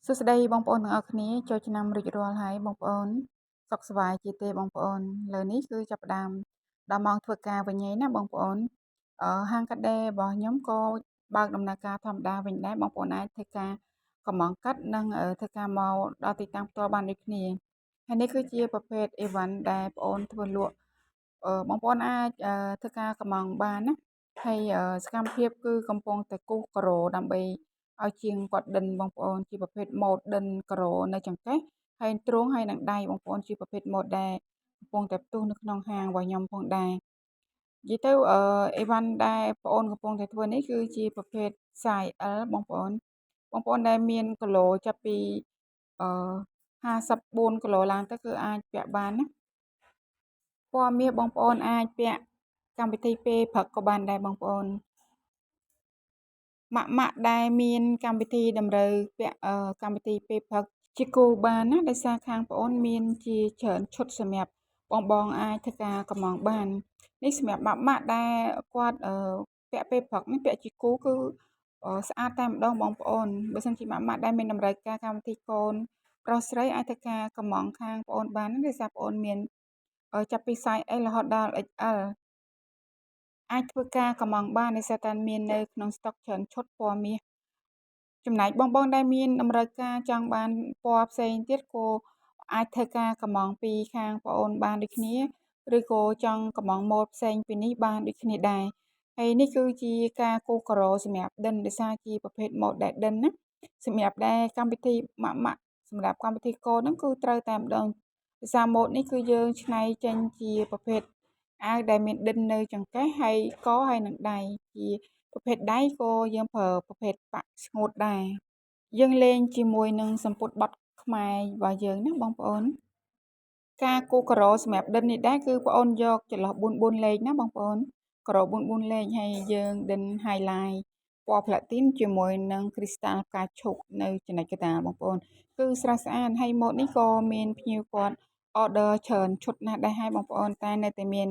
សួស្តីបងប្អូនទាំងអស់គ្នាចូលឆ្នាំរួចរាល់ហើយបងប្អូនសុខសប្បាយជាទេបងប្អូនលើនេះគឺចាប់ផ្ដើមដល់ម៉ោងធ្វើការវិញហើយណាបងប្អូនហាងកាត់ដេររបស់ខ្ញុំក៏បើកដំណើរការធម្មតាវិញដែរបងប្អូនអាចធ្វើការកម្មង់កាត់និងធ្វើការមកដល់ទីតាំងផ្ទាល់បានដូចគ្នាហើយនេះគឺជាប្រភេទអីវ៉ាន់ដែលបងប្អូនធ្វើលក់បងប្អូនអាចធ្វើការកម្មង់បានណាហើយសកម្មភាពគឺកំពុងតែគូសការ៉ូដើម្បីឲ្យជាងគាត់ដិនបងប្អូនជាប្រភេទម៉ូតដិនការ៉ូនៅចង្កេះហើយទ្រូងហើយនឹងដៃបងប្អូនជាប្រភេទម៉ូតដែលកំពុងតែផ្ទុះនៅក្នុងហាងរបស់ខ្ញុំផងដែរនិយាយទៅអីវ៉ាន់ដែលបងប្អូនកំពុងតែធ្វើនេះគឺជាប្រភេទ size L បងប្អូនបងប្អូនដែលមានគីឡូចាប់ពីអឺ54គីឡូឡើងទៅគឺអាចពាក់បានណាពណ៌មាសបងប្អូនអាចពាក់កម្មវិធីពេលព្រឹកក៏បានដែរបងប្អូនម៉ាក់ម៉ាក់ដែលមានកម្មវិធីតម្រូវពាក់កម្មវិធីពេលព្រឹកជាគូបានណាដោយសារខាងប្អូនមានជាច្រើនឈុតសម្រាប់បងបងអាចធ្វើការកម្មង់បាននេះសម្រាប់ម៉ាក់ម៉ាក់ដែលគាត់ពាក់ពេលព្រឹកនេះពាក់ជាគូគឺស្អាតតែម្ដងបងប្អូនបើសិនជាម៉ាក់ម៉ាក់ដែលមានតម្រូវការកម្មវិធីកូនប្រុសស្រីអាចធ្វើការកម្មង់ខាងប្អូនបានដោយសារប្អូនមានចាប់ពី size L រហូតដល់ XL អាចធ្វើការកម្មង់បានដោយសារតែមាននៅក្នុងស្តុកច្រើនឈុតពណ៌មាសចំណែកបងបងដែលមានតម្រូវការចង់បានពណ៌ផ្សេងទៀតក៏អាចធ្វើការកម្មង់ពីខាងប្អូនបានដូចគ្នាឬក៏ចង់កម្មង់ម៉ូតផ្សេងពីនេះបានដូចគ្នាដែរហើយនេះគឺជាការគូសការ៉ូសម្រាប់ដិនដោយសារជាប្រភេទម៉ូតដែលដិនណាសម្រាប់ដែលកម្មវិធីម៉ាក់ម៉ាក់សម្រាប់កម្មវិធីកូនហ្នឹងគឺត្រូវតែម្ដងដោយសារម៉ូតនេះគឺយើងច្នៃចេញជាប្រភេទអាវដែលមានដិននៅចង្កេះហើយកហើយនឹងដៃជាប្រភេទដៃក៏យើងប្រើប្រភេទប៉ាក់ស្ងួតដែរយើងលេងជាមួយនឹងសម្ពុតបត់ខ្មែររបស់យើងណាបងប្អូនការគូសការ៉ូសម្រាប់ដិននេះដែរគឺបងអូនយកចន្លោះ4 4លេខណាបងប្អូនការ៉ូ4 4លេខហើយយើងដិន highlight ពណ៌ផ្លាទីនជាមួយនឹងគ្រីស្តាល់ផ្កាឈូកនៅចំណុចកណ្ដាលបងប្អូនគឺស្រស់ស្អាតហើយម៉ូតនេះក៏មានភ្ញៀវគាត់ order ច្រើនឈុតណាស់ដែរហើយបងប្អូនតែនៅតែមាន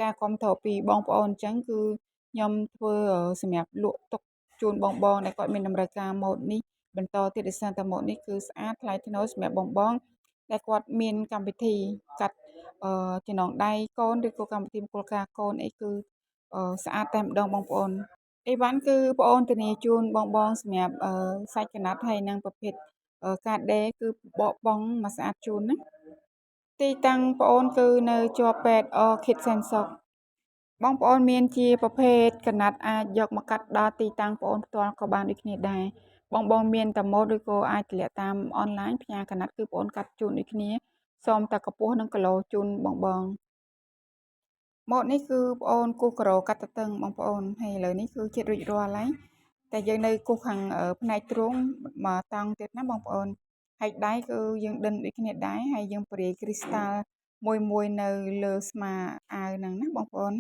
ការគាំទ្រពីបងប្អូនអញ្ចឹងគឺខ្ញុំធ្វើសម្រាប់លក់ទុកជូនបងបងដែលគាត់មានតម្រូវការម៉ូតនេះបន្តទៀតដោយសារតែម៉ូតនេះគឺស្អាតថ្លៃថ្នូរសម្រាប់បងបងដែលគាត់មានកម្មវិធីកាត់ចំណងដៃកូនឬក៏កម្មវិធីមង្គលការកូនអីគឺស្អាតតែម្ដងបងប្អូនអីវ៉ាន់គឺបងអូនធានាជូនបងបងសម្រាប់សាច់កណាត់ហើយនិងប្រភេទកាដេគឺបកបងមកស្អាតជូនណាទីតាំងបងអូនគឺនៅជាប់ពេទ្យអខិតសែនសុខបងប្អូនមានជាប្រភេទកណាត់អាចយកមកកាត់ដល់ទីតាំងបងប្អូនផ្ទាល់ក៏បានដូចគ្នាដែរបងបងមានតែម៉ូតឬក៏អាចទម្លាក់តាមអនឡាញផ្ញើកណាត់គឺបងប្អូនកាត់ជូនដូចគ្នាសូមតែកម្ពស់និងគីឡូជូនបងបងម៉ូតនេះគឺបងអូនគូសការ៉ូកាត់តឹងបងប្អូនហើយឥឡូវនេះគឺជិតរួចរាល់ហើយតែយើងនៅគូសខាងផ្នែកទ្រូងមកតង់ទៀតណាបងប្អូនហើយដៃគឺយើងដិនដូចគ្នាដែរហើយយើងព្រាយគ្រីស្តាល់មួយមួយនៅលើស្មាអាវហ្នឹងណាបងប្អូន។